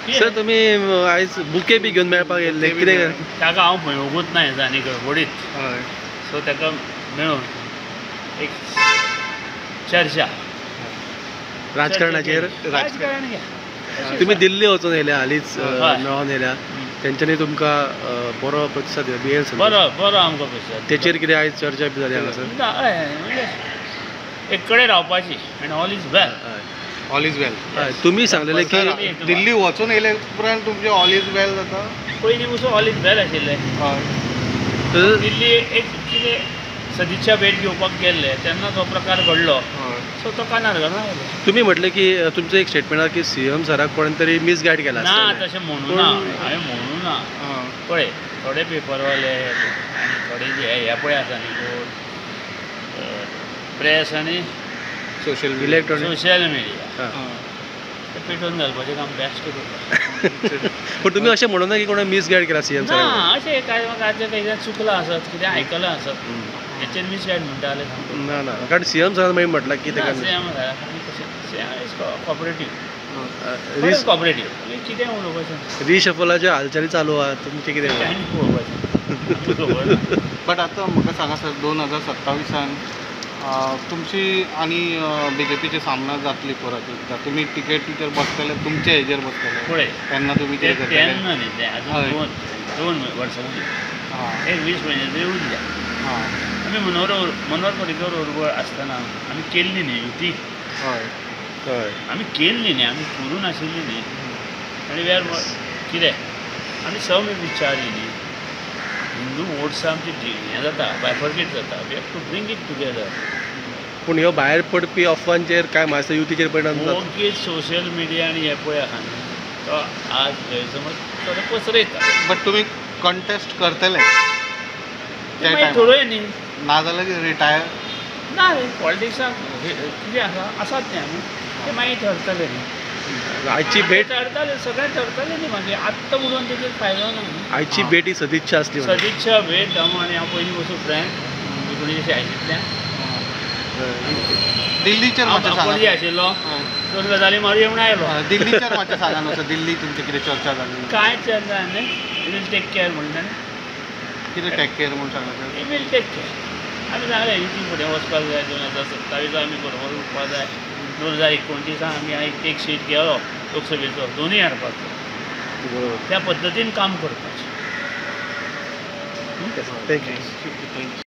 Sir तुमी आयज bouquet बी घेवन मेळपाक येयल्ले कितें? ताका हांव मेळूंकूच ना हेजा आनी गडबडीत, सो ताका मेळून एक चर्चा राजकारणाचेर. राजकारण तुमी दिल्ली वचून येयल्या हालींच मेळोन येयल्या, तेंच्यांनी तुमकां बरो प्रतिसाद दिलो बी एल बरो बरो आमकां प्रतिसाद. तेचेर कितें आयज चर्चा बी जाली हांगासर? म्हणजे एक कडेन रावपाची आनी all is well. All is well. तुमी सांगलेले की दिल्ली वचून येयले उपरांत तुमचें ऑल is वेल जाता? पयलीं पसून ऑल is वेल आशिल्लें. दिल्ली एक कितें सदिच्छा भेट घेवपाक गेल्ले तेन्ना तो प्रकार घडलो, सो तो कानार घालून आयलो. तुमी म्हटलें की तुमचें एक स्टेटमेंट की सीएम सराक कोणें तरी मिसगायड केला. ना तशें म्हणूं ना, हांवें म्हणूं ना. पळय थोडे पेपरवाले आनी थोडे जे हे पळय आसा न्ही कोण प्रेस आनी सोशल इलेक्ट्रॉनीक सोशल मिडिया ते पेटोवन घालपाचें काम बेस्ट करता. पूण तुमी अशें म्हणूं ना की कोणें मिसगायड केला सीएम सराक? ना अशें कांय म्हाका चुकलां आसत, कितें आयकलां आसत हेचेर मिसगायड म्हणटा जाल्यार ना ना, कारण सीएम सरान मागीर म्हटलां की ताका सीएम सराक कशें सीएम is cooperative, cooperative कितें उलोवपाचें. रिशफलाच्यो हालचाली चालू आहा, तुमचें कितें कांय पळोवपाचें. बट आतां म्हाका सांगा सर, 2027 तुमची आनी बीजेपीचे सामना जातली परत एकदां, तुमी टिकेटीचेर बसतले, तुमचे हेजेर बसतले पळय तेन्ना तुमी कितें करतले? तेन्ना न्ही तें आजून दोन वर्सां उरलीं, एक 20 म्हयने तरी उरल्या. आमी मनोहर पर्रीकर बरोबर आसतना आमी केल्ली न्ही युती, हय हय आमी केल्ली न्ही, आमी करूं नाशिल्ली न्ही. आनी वेर कितें आमी सगळीं विचारली न्ही, हिंदू वोट्स आमचे हें जाता, बायफर्केट जाता, we have to bring it together. पूण ह्यो भायर पडपी अफवांचेर काय म्हाका युतीचेर परिणाम जाता? ओगी सोशल मिडिया आनी हें पळय आहा न्ही तो आज गैरसमज थोडे पसरयता. बट तुमी कंटेस्ट करतले थोडे न्ही, ना जाल्यार रिटायर ना रे पॉलिटिक्साक कितें आसा आसात न्ही आमी, ते मागीर ठरतले न्ही. आयची भेट ठरताले, सगळें ठरतलें न्ही मागीर, आत्तां उलोवन तेजेर फायदो ना न्ही. आयची भेट ही सदिच्छा आसली. सदिच्छा भेट हांव आनी हांव पयलीं वचूं फ्रेंड 1980तल्यान दिल्लीचेर पणजे आशिल्लो, दोन गजाली मारुया म्हूण आयलो. दिल्लीचेर मातशें सांगा न्हू सर, दिल्ली तुमची कितें चर्चा जाली? कांय चर्चा न्ही, will take care म्हणटा. कितें टेक केअर म्हूण सांगला sir? Will take care. आमी सांगलें युती फुडें वचपाक जाय, 2027 आमी बरोबर उरपाक जाय. 2029 आमी एक सीट गेलो लोकसभेचो, दोनूय हाडपाचो, त्या पद्दतीन काम करपाचें. Thank you.